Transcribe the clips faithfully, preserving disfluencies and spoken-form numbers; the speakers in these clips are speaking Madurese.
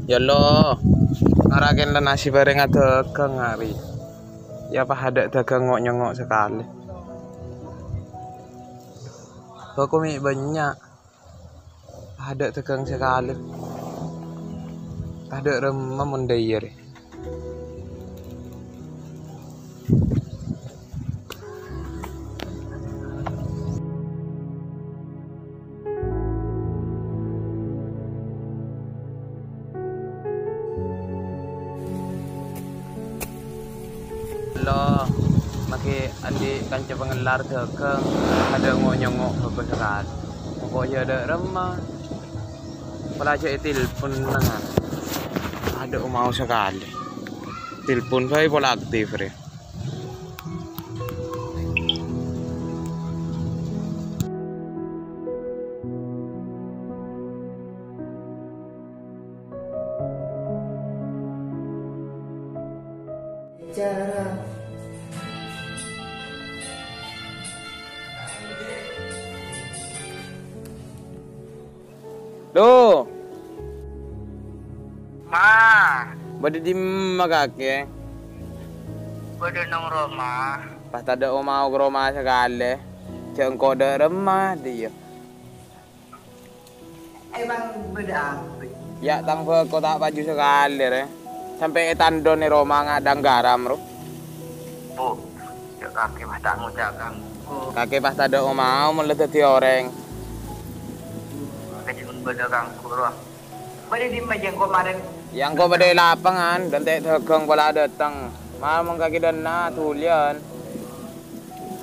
Ya Allah, ngara kèn la nasib bhâreng adhâghâng arè. Ya pas adhâ' dhâghâng ngo'-nyongo' sakalè. Bhâko mè' bânnya'. Adhâ' dhâghâng sakalè. Tadhâ' remma mon dhâ' iyâ rè. Lo, maghi andi' kanca pangellar dhâghâng, adhâ' ngo'-nyongo' bhâko sakalè. Moko iyâ adhâ' remma. Pola jhâ' ètilpon nèng. Adhâ' omao sakalè. Tilpon bhâi pola aktif rè. Lo. Ma. Bâdâ è dimma, Kakè? Bâdâ neng roma. Pas tadhâ' omao ka roma sakalè. Jhâ' engko' adhâ' remma, dhiyâ. Emang bâdâ apa? Ya', tang bhâko ta' paju sakalè, rè. Sampè' ètandhon è roma ngadhâng ghârâm, ro. Bu, ya' kakè pas ta' ngoca' kangko. Kakè pas tadhâ' omao mon la dhâddhi orèng. Kakè cè' mon bâdâ kangko, ro. Bâdâ è dimma jhâ' engko' marèn? Ya, engko' bâdâ è lapangan, dhânte' dhâghâng pola dâteng. Mal mon kakè dânna', dhuliyân.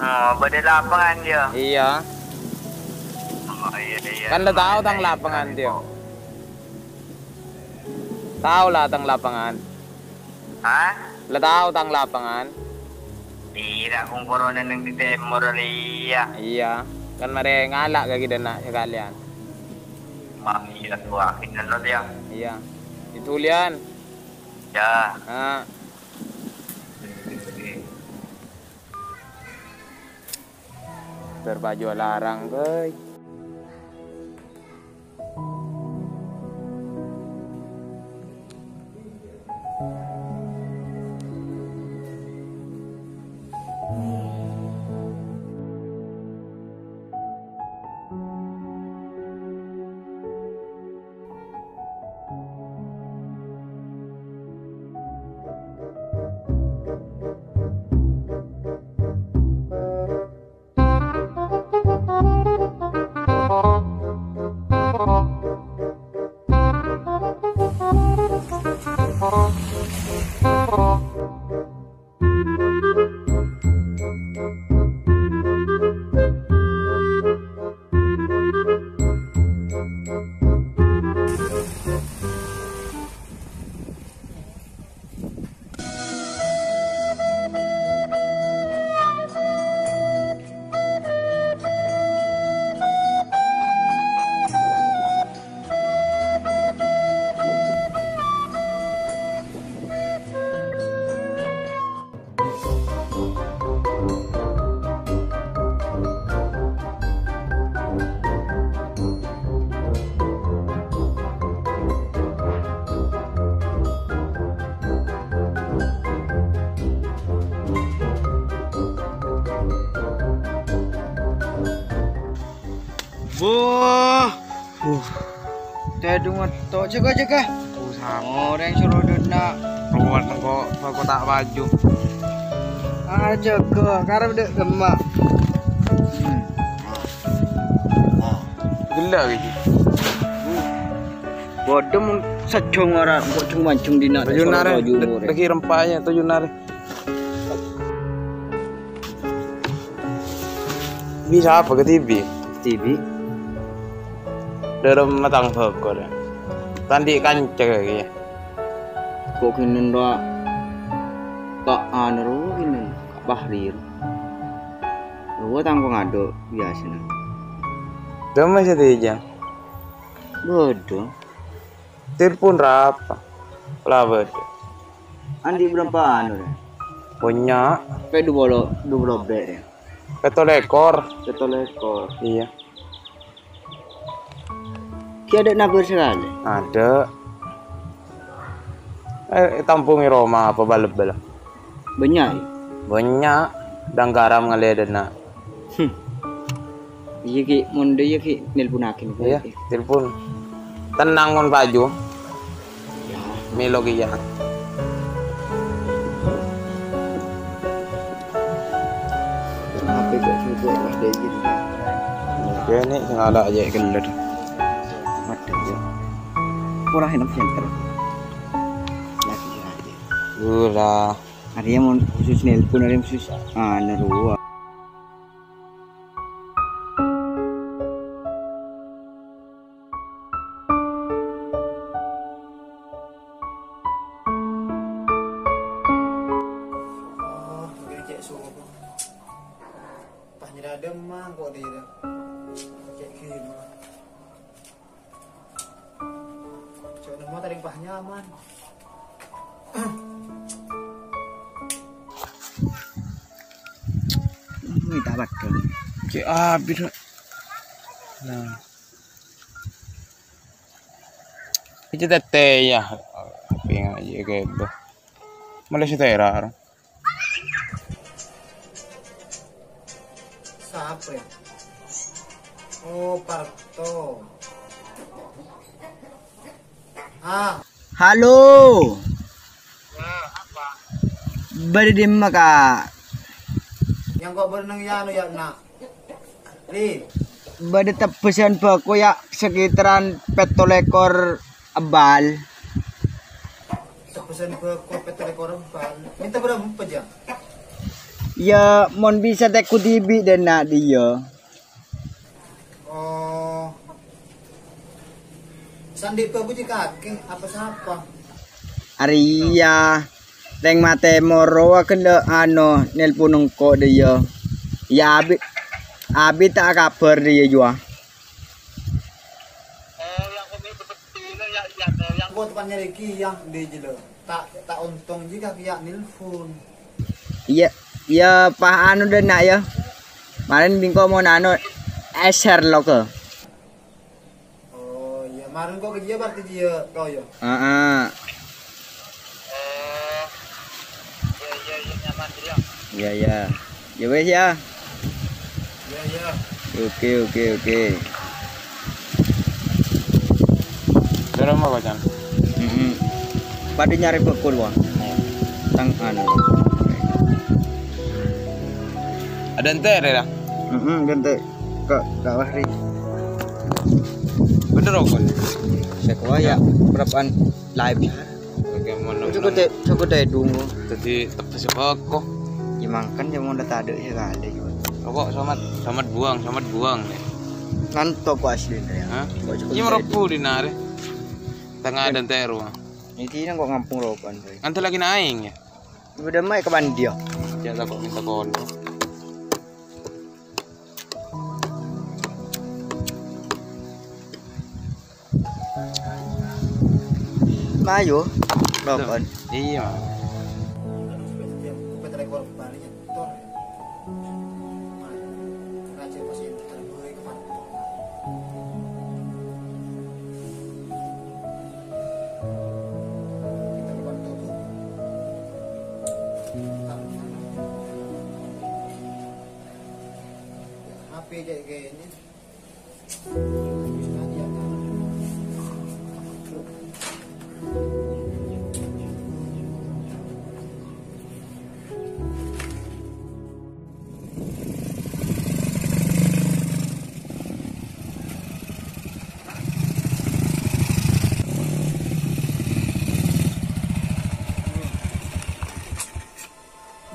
Oh, bâdâ è lapangan, yâ? Iyâ. Oh, iyâ, iyâ. Kan la tao tang lapangan, Tio. Tao la tang lapangan. Hah? La tao tang lapangan. Iyâ, kongkorona neng di tèmor, iyâ. Iyâ, kan marè ngala' kakè dânna' sakalèyan. Ma, iyâ, towa, kinna lo, yâ. Iyâ. Dhuliyân. Yâ. Ha. Ter paju larang, bhâi. Wah. Uh. Tèdung ngetto'. Jâgâ, jâgâ. Uh, sama. Orèng soro dânna'. Ruwet engko', bhâko ta' paju. Ah, jâgâ. Karep dâ' gemma. Hmm. Ghellâ' ghi. Bâdâ mon sajjhong ara engko' jung-manjung dina. Tojun nare, lagi rempanya tojun nare. Bisa apa ke T V? T V? Dârâmma tang bhâko, dâ. Tandi' kanca kèya. Ko' ghinan rowa ka anu rowa ghinan, ka Bahri rowa. Rowa tang pangadâ' biyasana. Dâmma sadhâjâ. Bâdâ. Tilpon rapa? La bâdâ. Andi' bârâmpa anu, dâ? Bânnya'. Pè' du polo, du polo bâ', dâ. Pètto lèkor. Pètto lèkor. Iyâ. Ghi' adâ' nabâr sakalè? Adâ'. Eh, ètampongè roma apa bâlâbbâ la? Bânnya', yâ? Bânnya'. Dângkaram ngalè'è dâ'enna'. Hmm. Iyâ, Ki, mon dâ' iyâ, Ki, nelponaghi, Ki. Iyâ, telepon. Tenang, mon paju. Mèlo kèya. Kenapa kok coba lah dia gini? Oke, ini sing ada aja yang gelut. Waduh, ya. Kurang enak center. Lagi aja. Ora. Arèya mon khusus nelpon, arèya khusus, ah, neru. Oh, ini cek suruh. Pas nyerah demam kok dia. Cek gimana? Cek nama tadi pas nyaman. Ini tak pakai. Cek abis. Nah. Kecil tete ya. Apa yang aja gitu. Mulai si Tera. Siapa ya? Oh, Parto. Ah. Halo. Ya, apa? Bâdâ dimma, Ka'? Yang kok berenang ya, anu ya, nak? Ri. Bâdâ tebbhâsân bhâko, ya, sekitaran pètto lèkor ebbal. Tebbhâsân bhâko pètto lèkor ebbal. Minta berapa, Jang? Ya, mon bisa tèko dhibi' dâ' enna' dhiyâ. Oh. Sandi' bhâko cè' kakè, apa sapa? Arèya. Rèng matè moro ghellâ' ano nelpon engko' dhiyâ. Ya, abi, abi ta' akabhâr dhiyâ, yuwa. Engko' teppa'na rèki, ya, dhiyâ jâlâ. Ta', ta' ontong jiyâ kakè ya nelpon. Iyâ, iyâ, pas anu dâ' enna', ya. Marèn bi' engko' mon anu, èser loka. Oh, iyâ, marèn kok ka jiyâ berarti jiyâ toyo. Heeh. Oh. Iyâ, iyâ, iyâ, nyaman, iyâ. Iyâ, iyâ. Ya wes, ya. Iyâ, iyâ. Oke, oke, oke. Terus apa, Can? Mm-mm. Padâ nyarè bhâko, wah. Tang anu. Ada ente, ya? Mm-mm, ente. Ka, Ka Fahri. Bener, Om, kan? Sekolah ya, berapaan live? Bagaimana? Cukup deh, cukup deh, dungu. Jadi, tebbhâs bhâko. Ya, mangkana, ya, mau tadâ' sekali, gitu. Pokok, selamat, selamat buang, selamat buang, ya. Ngantok kok asli, ya. Hah? Kok cukup. Ini deh, merebu dungu. Di nari. Tengah dan teru. Ini kok ngampung rokokan, boy. Nanti lagi naik, ya? Udah mai ke mandi, ya? Jangan takut minta kono. Mayu, rokon. Iya. H P kayak gini.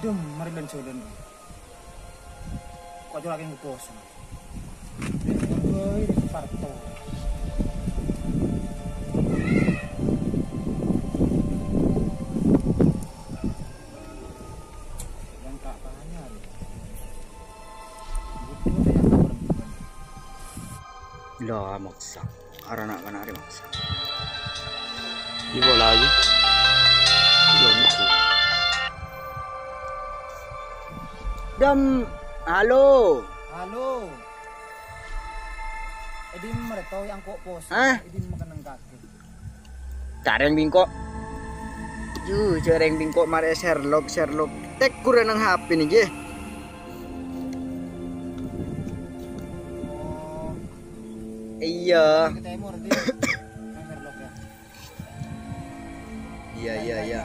Dum, mari lan jalan. Kok curake ngutus? Woi, Parto. Yang tak tanya, butuh yang tak perempuan. Lah, maksa. Arana' kana' arè maksa. Ibu lagi. Iya, mesti. Dam, halo. Halo. Edim mereto yang kok pos. Hah? Edim makan kakè. Kareng bingko. Ju, jhâ' rèng bengko marè Sherlock, Sherlock. Tèk kurang nang H P nèka. Iyâ. Ke timur, Di. Nang Sherlock, ya. Iyâ, iyâ, iyâ.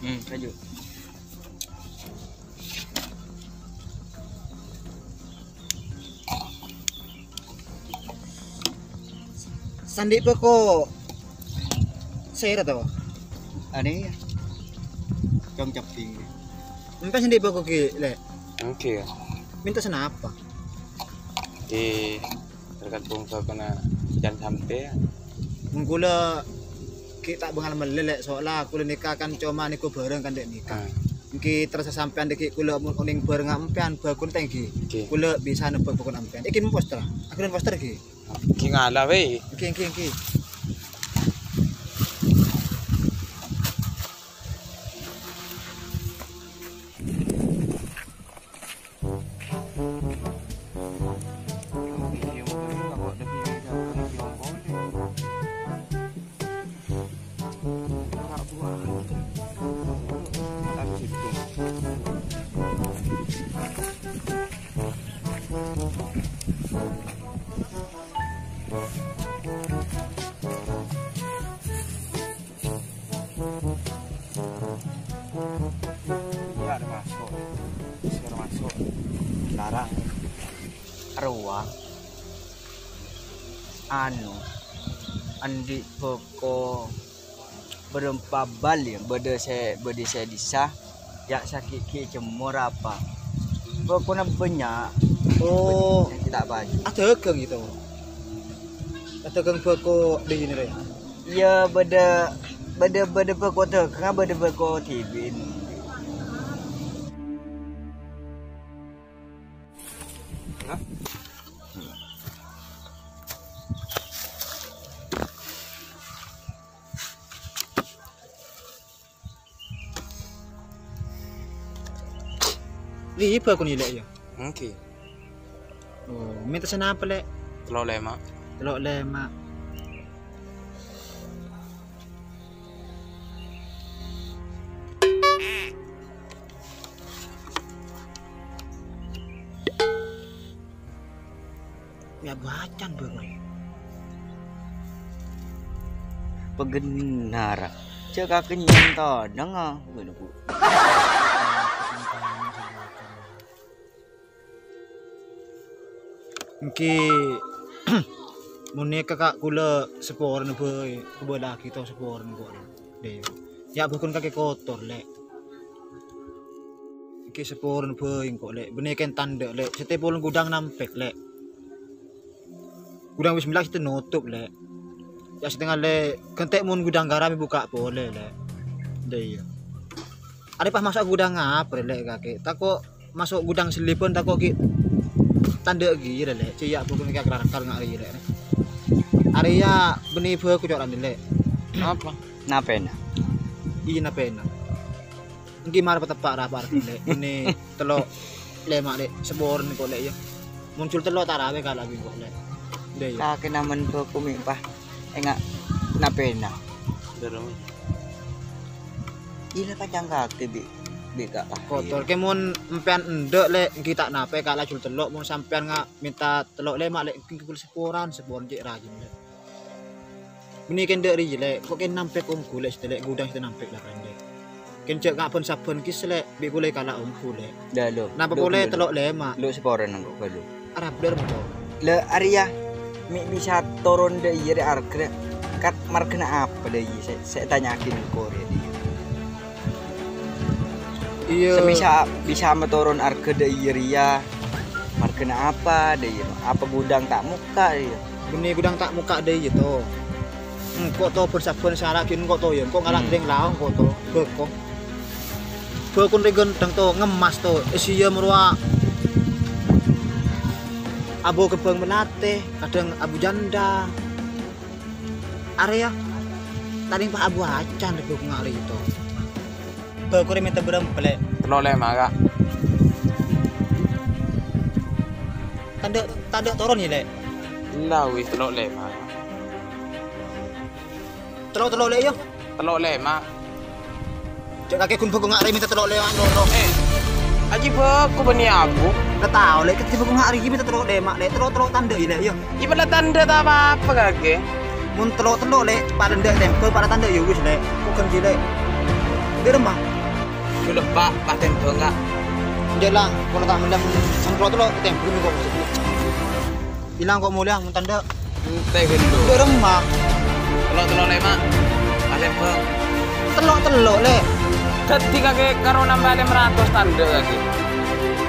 Hmm, lanjut. Sandhi' bhâko sèra to? Anè, Cong Cabbing. Empè sandhi' bhâko ghi', Lè'? Èngghi, ya. Mènta sanapa? Eh, tergantung bhâkona can sampèyan. Mon kaulâ ghi' ta' bângal mellè, Lè', soalla kaulâ nèka kan coma nèko bhârâng kan dâ' nèka. Ah. Èngghi terros sampèyan dâgghi' kaulâ mon onèng bhârângnga empèyan bhâkona ta' èngghi. Oke. Kaulâ bisa nebbhâk bhâkona empèyan. Èngghi mon poster. Aghâbây poster ghi. Èngghi ngala, wè. Èngghi, èngghi, èngghi. Iyâ, ada masuk. Suruh masuk. Larang. Arowa. Anu. Andi' bhâko bârâmpa bal, yâ, bâdâ sè, bâdâ sè dissa', yâ, sakè' ghi' cemmor apa. Bhâkona bânnya'. Oh. Bânnya' ghi' ta' paju. Adhâghâng ghi' to. Adhâghâng bhâko dâri nèka, rè? Iyâ, bâdâ, bâdâ, bâdâ bhâko dâghângnga, bâdâ bhâko dhibi'na. Hah? Ribâ kon ilè' yâ? Èngghi. Oh, mènta sanapa, Lè'? Tello' lèma'. Tello' lèma'. Yâ, bâcana bâ'na. Paghennar. Jhâ' kakennyang todhângnga, bâ'na, Bu. Èngghi, mon nèka, Ka', kaulâ saporana bhâi, kabâlâ'âghi to saporana, Bu. Dè. Yâ, bhâkon kakè kotor, Lè'. Èngghi saporana bhâi engko', Lè'. Bânnè kèng tandhâ', Lè'. Sèttong polong gudhâng nampèk, Lè'. Gudhâng bismillah sèttong notop, Lè'. Yâ, sèttong, Lè'. Ghântè' mon gudhâng ghârâm èbukka' polè, Lè'. Dâ iyâ. Arè pas maso' gudhâng apa, Lè', kakè? Tako' maso' gudhâng sellèbân, tako' ghi' tandhâ' ghi, Lè'. Cè' yâ, bhâkon kakè rakar nga' rèya, Lè'. Arèya bânnè bhâko coran, Lè'. Apa? Napèna? Iyâ, napèna. Èngghi mara pateppa' rapa arep, Lè'. Ini tello' lèma', Lè'. Saporana engko', Lè', yâ. Muncul tello' tarawè kala bi' engko', Lè'. Dâ iyâ. Kakè namen bhâko mè' pas enga' napèna. Iyâ, la pacang kakè bi', bi' ka' kakè. Kotor. Kè mon empèyan endâ', Lè', èngghi ta' napè kala jul tello'. Mon sampèyan nga' mènta tello' lèma', Lè', èngghi saporana, saporana cè' rajin, Lè'. Bânnè kèng dâ' rèya, Lè'. Ko' kèng nampèk ongghu, Lè', sèttong, Lè'. Gudhâng sèttong nampèk la kandhâ. Kèng jhâ' nga' bân-sabbhân kèya, Lè'. Bi' kaulâ èkala ongghu, Lè'. Dâ' lo. Napa polè tello' lèma'? Lo saporana engko' ghâllu. Arapa dâ' rèya? Lo, arèya. Mè' bisa toron dâ' iyâ rè arghâna. Kat marghâna apa dâ' iyâ? Sè, sè ètanya'aghi engko' rèya dâ' iyâ. Iyâ. Sè bisa, bisa matoron arghâ dâ' iyâ rèya. Marghâna apa, dâ' iyâ? Apa ghudhâng ta' mokka', dâ' iyâ? Bânnè ghudhâng ta' mokka', dâ' iyâ, to. Engko', to, bân-sabbân sè araghi engko', to, yâ. Engko' ngala' Hmm. rèng laong, engko', to. Bhâko. Bhâkona rè ghântheng, to, ngemmas, to. Èsèyam rowa Abu Kembang Melati, kadhâng Abu Janda. Arèya, tadhing pa' Abu Acan rè bhâko nga' rè, to. Bhâko rè mènta bârâmpa, Lè'? Tello' lèma', Ka'. Tandhâ', tandhâ' toron, yâ, Lè'? Ella, wis, tello' lèma'. Tello', tello', Lè', yâ? Tello' lèma'. Jhâ' kakè ghun bhâko nga' rè mènta tello' lèma', tello'. Eh, ajiyâ bhâko bânnè Abu. La tao, Lè', kakè bhâko nga' rè mènta tello' lèma', Lè'. Tello', tello' tandhâ', yâ, Lè', yâ? Iyâ, pella tandhâ' ta' pa-apa, kakè. Mon tello'-tello', Lè', pa' tandhâ' tèmbhâng, pa' tandhâ' yâ wis, Lè'. Kok ghân jhi, Lè'. Dâ' remma? Sulep, Pa', pa' tèmbhâng, Ka'. Jhâ' la, kaulâ ta' mellèyan tello'-tello' tèmbhâng kok. Èlang kok molèya, mon tandhâ'. Entè ghâllu. Dâ' remma? Tello'-tello' lèma'. Pa' tèmbhâng. Tello'-tello', Lè'. Dhâddhi kakè karo nambâ lèma ratos tandhâ', kakè.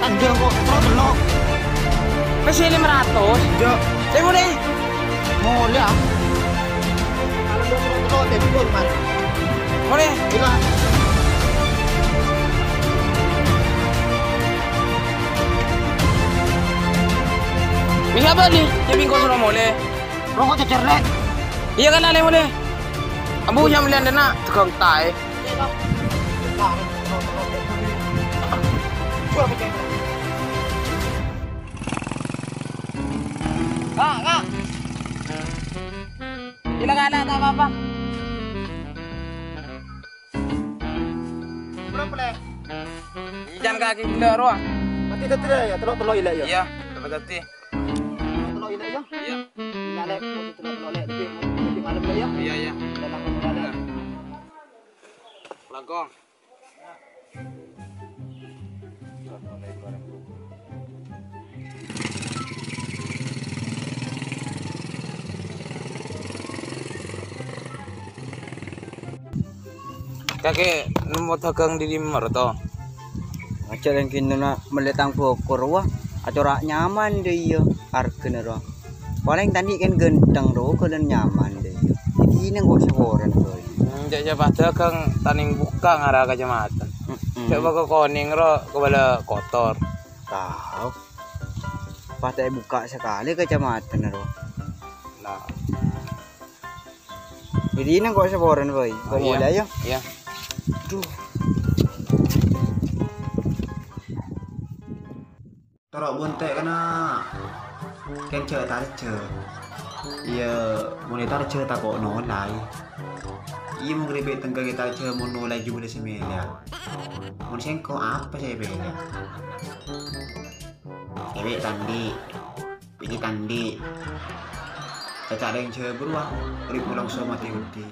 Tandhâ' kok tello'-tello'. Pèssè lèma ratos? Jhâ'. Sèbu deh. Molèya. Molè. Gila. Bisa bâli, jhâ' bingko soro molè. Roko' jhâjhâr, Lè'. Iyâ, kan, Lè', molè. Ambu, jhâ' mellèyan dâ' enna', tegang taè. Ka', Ka'. Gila, Ka', ta' apa-apa. Berapa, Lè'? Ijân kakè gila, rowa. Berarti dhâddhi, Lè', yâ, tello'-tello' ilè', yâ? Iyâ, tello' dhâddhi. Tello' ilè', yâ? Iyâ. Ilè', Lè', tello'-tello' ilè', dhâddhi, dhâddhi malem, Lè', yâ? Iyâ, iyâ. Iyâ, langkong, Lè'. Langkong. Kakè nemmo dhâghâng dâri mara to? Ajhâ' rèng kènèna mellè tang bokor, wah, acora' nyaman dâ' iyâ, arghâna ro. Palèng ta' andi' kèng ghântheng ro, ghâlân nyaman dâ' iyâ. Dhâddhi nèng kok saporana bhâi. Hmm, jhâ', jhâ' pas dhâghâng tanèng bukka' ngara kacamatan. Mm-mm. Jhâ' bâko konèng ro, kabâlâ kotor. Tao. Pas ta' èbukka' sakalè kacamatanna ro. Nah. Dhâddhi nèng kok saporana bhâi. Kok molè, yâ? Iyâ. Duh. Toro' bontè' kana'. Kèng jhâ' tarjhâ. Iyâ, mon ètarjhâ tako' nolai. Iyâ, mon ghâribâ tengka ètarjhâ mon nolai jubâ sè mèlèya. Mon sèngko' apa sè èpèlè? Cèwèk ta' andi'. Bini ta' andi'. Caca' rèng jhâ' bhuruwâ, urip molongso matè bhudhi.